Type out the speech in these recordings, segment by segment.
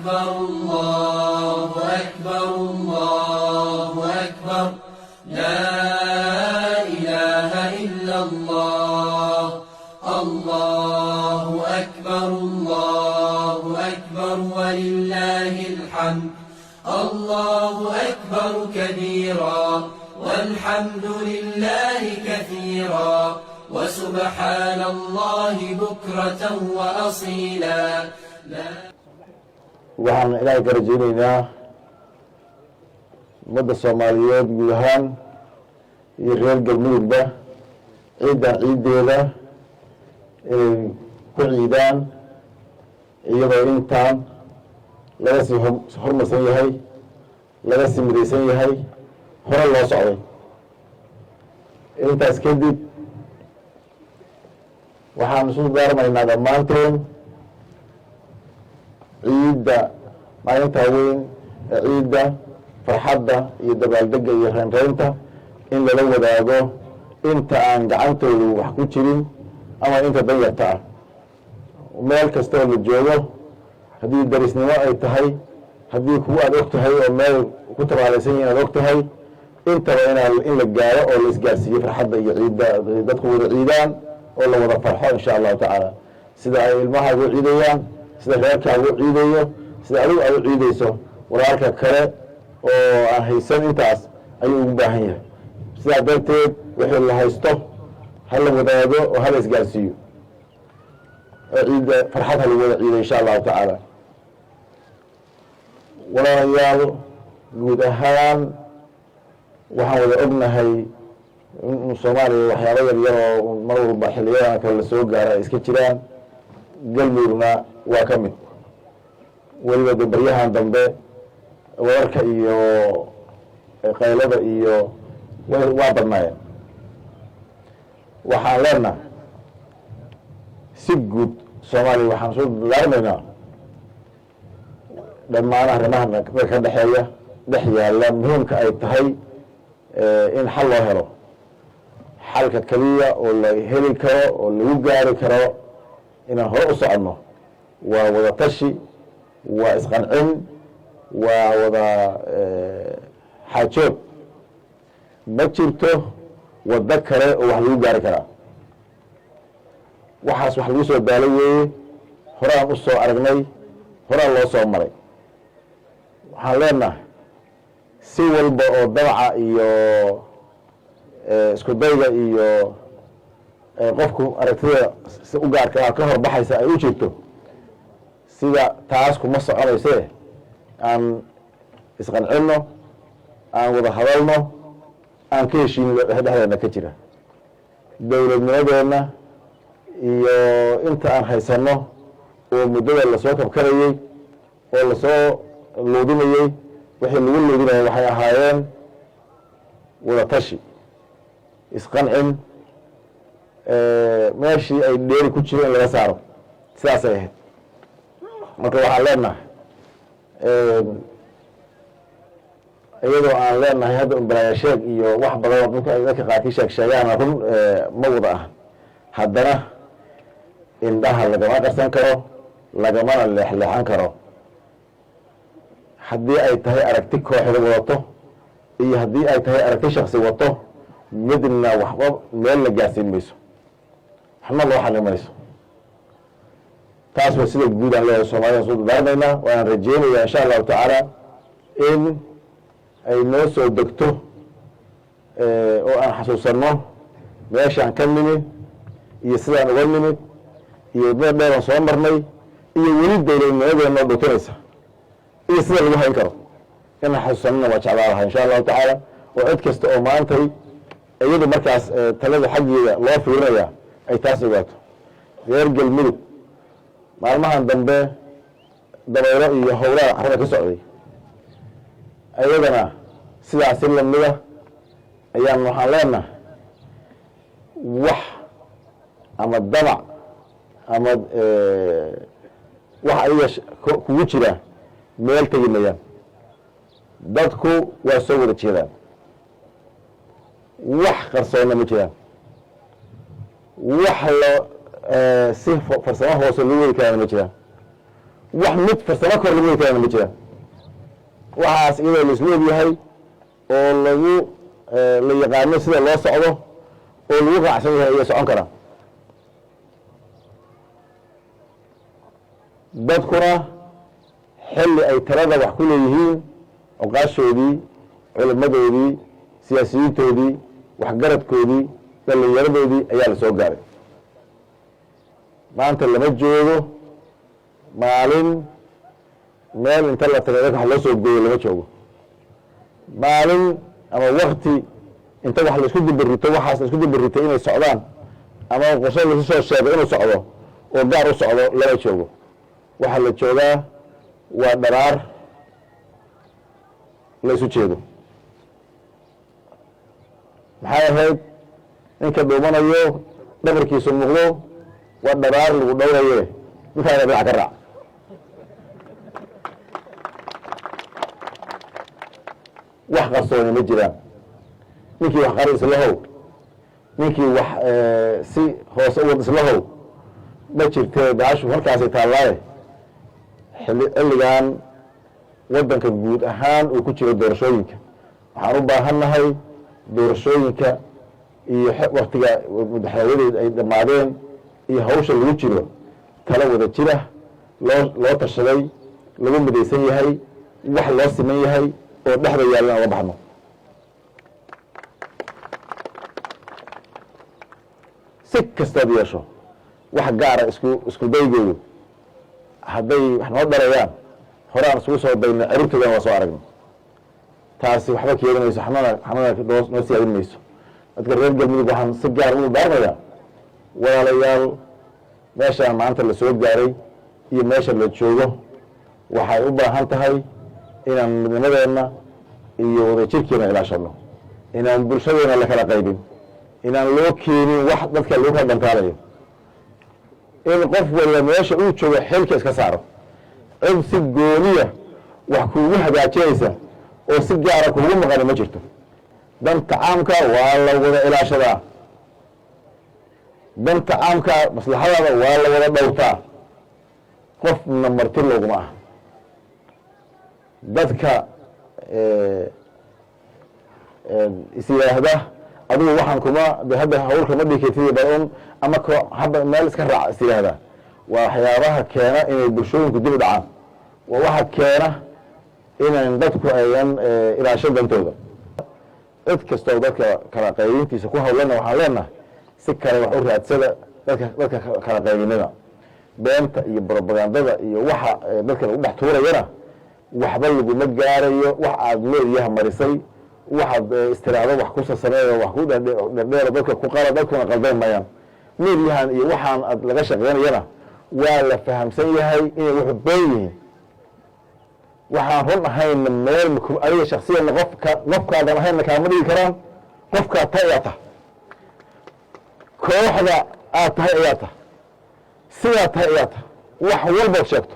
أكبر، الله أكبر، الله أكبر، لا إله إلا الله، الله أكبر، الله أكبر، ولله الحمد، الله أكبر كبيرا، والحمد لله كثيرا، وسبحان الله بكرة وأصيلا. Waxaan Ilaahay ka rajaynaynaa ummadda Soomaaliyeed guud ahaan iyo reer Galmudugba ciiddan ciiddeeda inay ku ciidaan iyadoo intaan laga sii hormarsan yahay, laga sii midaysan yahay, hore loo socday. Intaas kadib, waxaan isu daarmaynaa dhammaanteen ciidda, maalintaa weyn ee ciidda, farxadda iyo dabaaldega iyo reynreynta in lala wadaago inta aan gacantoodu wax ku jirin ama inta danyarta ah, meel kasta oo la joogo. Haddii darisnimo ay tahay, haddii kuwa aad og tahay oo meel ku tabaalaysan yihin aad og tahay, intaba inaa in la gaaro oo la isgaarsiiyo farxadda iyo ciidda, dadku wada ciidaan oo la wada farxo, insha Allahu tacaala. Sida ay ilmahaagu ciidayaan, sida reerkaagu ciidayo, sida adigu aad u ciidayso, walaalka kale oo aan haysan intaas ayuu ugu baahan yahay. Sidaa darteed, wixii la haysto ha la wadaago oo hala isgaarsiiyo oo ciidda farxad ha lagu wada ciido, insha Allahu tacaala. Walaalayaal, guud ahaan waxaan wada ognahay in Soomaaliya waxyaaba yar yar oo mar walba xiliyadan kale la soo gaaro ay iska jiraan. Galmudugna waa ka mid. Weliba de baryahan dambe wararka iyo qaylada iyo waa badnaayeen. Waxaan leenahay si guud Soomaaliya, waxaan soo dardaarmaynaa dhammaan arrimaha ka dhexeeya, dhex yaalla, muhiimka ay tahay in xal loo helo. Xalka keliya oo la heli karo oo lagu gaari karo inaan hore u soconno waa wada tashi, waa isqancin, waa wada xaajood. Ma jirto waddo kale oo wax lagu gaari karaa. Waxaas wax lagu soo daalo weeye, horaan u soo aragnay, horaan loo soo maray. Waxaan leenahay, si walba oo damaca iyo isku dayga iyo qofku aragtida si u gaarka ah ka hor baxaysa ay u jirto, sida taas kuma soconayse, aan isqancinno, aan wada hadalno, aan ka heshiino dhexdeena ka jira. Dowladnimadeenna iyo inta aan haysanno oo muddada lasoo kabkarayey oo lasoo luudinayey, wixii lagu luudinayay waxay ahaayeen wada tashi, isqancin, meeshii ay dheeri ku jiro in laga saaro, sidaasay ahayd. Marka waxaan leenahay, iyadoo aan leenahay hadda un balaaya sheeg iyo wax badan oo dadka qaarkii sheeg sheegaana run ma wada ah, haddana indhaha lagama qarsan karo, lagamana leexleexan karo. Haddii ay tahay aragti kooxda wadato iyo haddii ay tahay aragti shaksi wato, midna waxba meel la gaarsiin mayso, waxna loo xalin mayso. Taas waa sida guud aan leeyahay. Soomaalida soo dardaarmaynaa, waanaan rajeynaya, insha Allahu tacaala, in ay noo soo degto oo aan xasuusanno meeshaan ka nimid iyo sidaan uga nimid iyo waddada dheeran soo marnay iyo weli dowladnimadeena oo dhutinaysa iyo sida lagu hayn karo. Inaan xasuusanana waa jeclaa lahaa, insha Allahu tacaala, oo cid kasta oo maantay iyadu markaas talada xaggeeda loo fiirinaya ay taas ogaato. Reer Galmudug, maalmahan dambe dabaylo iyo howlaha carrada ka socday, ayadana sidaasi lamida ayaan waxaan leenahay, wax ama damac ama wax adiga kugu jira meel tegi mayaan. Dadku waa soo wada jeedaan, wax qarsoonna ma jiraan, wax la si farsamo hoose lagu wadi karaana ma jiraan. Wax mid farsamo kor lagu wadi karana ma jiraan. Waxaas iyadoo la isla ogyahay oo lagu la yaqaano sida loo socdo oo lagu raacsan yahay ayay socon karaan. Dadkuna xilli ay talada wax ku leeyihiin, cuqaashoodii, culimmadoodii, siyaasiyiintoodii, waxgaradkoodii, dhallinyaradoodii ayaa la soo gaaray. Maanta lama joogo maalin meel inta la tagay dadka wax loo soo gooyo, lama joogo maalin ama wakti inta wax laisku dibarito, waxaas laisku dibaritay inay socdaan ama qorshe laisu soo sheego inuu socdo oo gaar u socdo, lama joogo. Waxaa la joogaa waa dharaar la isu jeedo. Maxay ahayd? Ninka dhuumanayo dhabarkiisu muuqdo, waa dharaar lagu dhowraye, dadkaaga dhinac ka raac. Wax qarsooni ma jiraan. Ninkii wax qari islahow, ninkii wax si hoose uwad islahow, ma jirtee. Baashu halkaasay taallaaye. Xilligan waddanka guud ahaan uu ku jiro doorashooyinka, waxaan u baahannahay doorashooyinka iyo waktiga madaxweynadeed ay dhammaadeen iyo hawsha lagu jiro talo wada jira, loo tashaday, lagu midaysan yahay, wax loo siman yahay oo dhexda yaallan uga baxno. Si kastood yeesho, wax gaara isku daygoodu hadday wax noo dhalayaan, hore aan isugu soo dayna, ciribtoodana waa soo aragna. Taasi waxba keeni mayso, xanana noo siyaadin mayso. Dadka reer Galmudug waxaan si gaar ugu daarmayaa, walaalayaal, meeshaan maanta la soo gaaray iyo meesha la joogo waxay u baahan tahay inaan midnimadeenna iyo wadajirkeena ilaashano, inaan bulshadeena la kala qaybin, inaan loo keenin wax dadka lagu kala dhantaalayo, in qof waliba meesha uu joogo xilka iska saaro. Cid si gooniya wax kuugu hagaajinaysa oo si gaara kuugu maqani ma jirto. Danta caamka waa la wada ilaashadaa, danta caamka maslaxadaada waa la wada dhowrtaa, qofna marti looguma ah. Dadka is yidhaahda adigu waxaan kuma de hadda hawl kama dhigi kartid, bal un ama haba meel iska raac is yidhaahda, waa waxyaabaha keena inay bulshooyinku dib u dhacaan, waa waxa keena inan dadku ayan ilaasho dantooda. Cid kastoo dadka kala qaybintiisa ku hawlana waxaan leenahay, si kale wax u raadsada. Dadka kala qaybinada, beenta iyo brobagandada iyo waxa dadka lagu dhex tuurayana waxba laguma gaarayo. Wax aad meediyaha marisay, waxaad istiraado wax kusasameeyo, wax ku dherdheero, dadka ku qala, dadkuna qaldayn mayaan. Meediyahan iyo waxaan aad laga shaqeynayana waa la fahamsan yahay inay wuxu been yihiin. Waxaan run ahayna meel adiga shaksiyana qofkaadan ahaynna kaama dhigi karaan. Qofkaad tahay ayaa tahay, kooxda aad tahay ayaa tahay, sidaad tahay ayaa tahay, wax walbaad sheegto.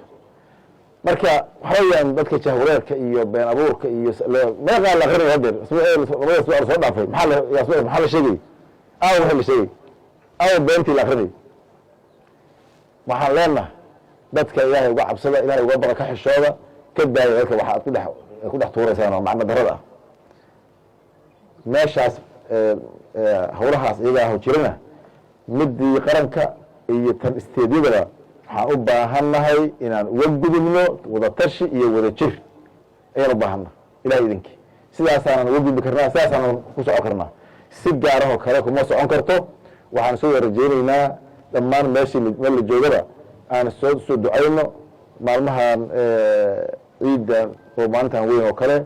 Marka waxa weyaan dadka jahwareerka iyo been abuurka iyo meeqaa la akrinaya hadeer labada asbuuc soo dhaafay, maxaa la sheegayy? Aawa waxa la sheegay? Aawa beentii la akrinayay? Waxaan leenahay dadka Ilaahay uga cabsada, Ilahay uga baqa, ka xishooda, ka daaya dadka waxa aad ku dhex tuuraysaan oo macno darada ah. Meeshaas hawlahaas iyaga aho jirana, midii qaranka iyo tan isteedyadaba, waxaan u baahannahay inaan uga gudubno wadatashi iyo wada jir ayaan u baahannahay. Ilahay idinkii sidaasaanan uga gudbi karnaa, sidaasaanan ku socon karnaa. Si gaarahoo kale kuma socon karto. Waxaan soo wada rajaynaynaa dhammaan meeshii meel la joogaba aan soo ducayno maalmahan ciidda oo maalintan weyn oo kale.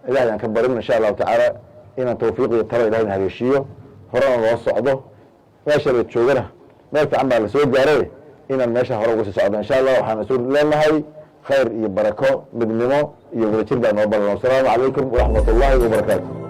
Ilahay aan ka barino insha Allahu tacaala inaan tawfiiq iyo talo Ilahay na haleeshiiyo, horena loo socdo. Meesha la joogana meel fiican baa lasoo gaaray, inaan meesha hore uga sii socdo insha Allah. Waxaan isu leenahay khayr iyo barako, midnimo iyo wadajir baa noo balan. Wasalaamu calaykum waraxmat ullahi wabarakaatu.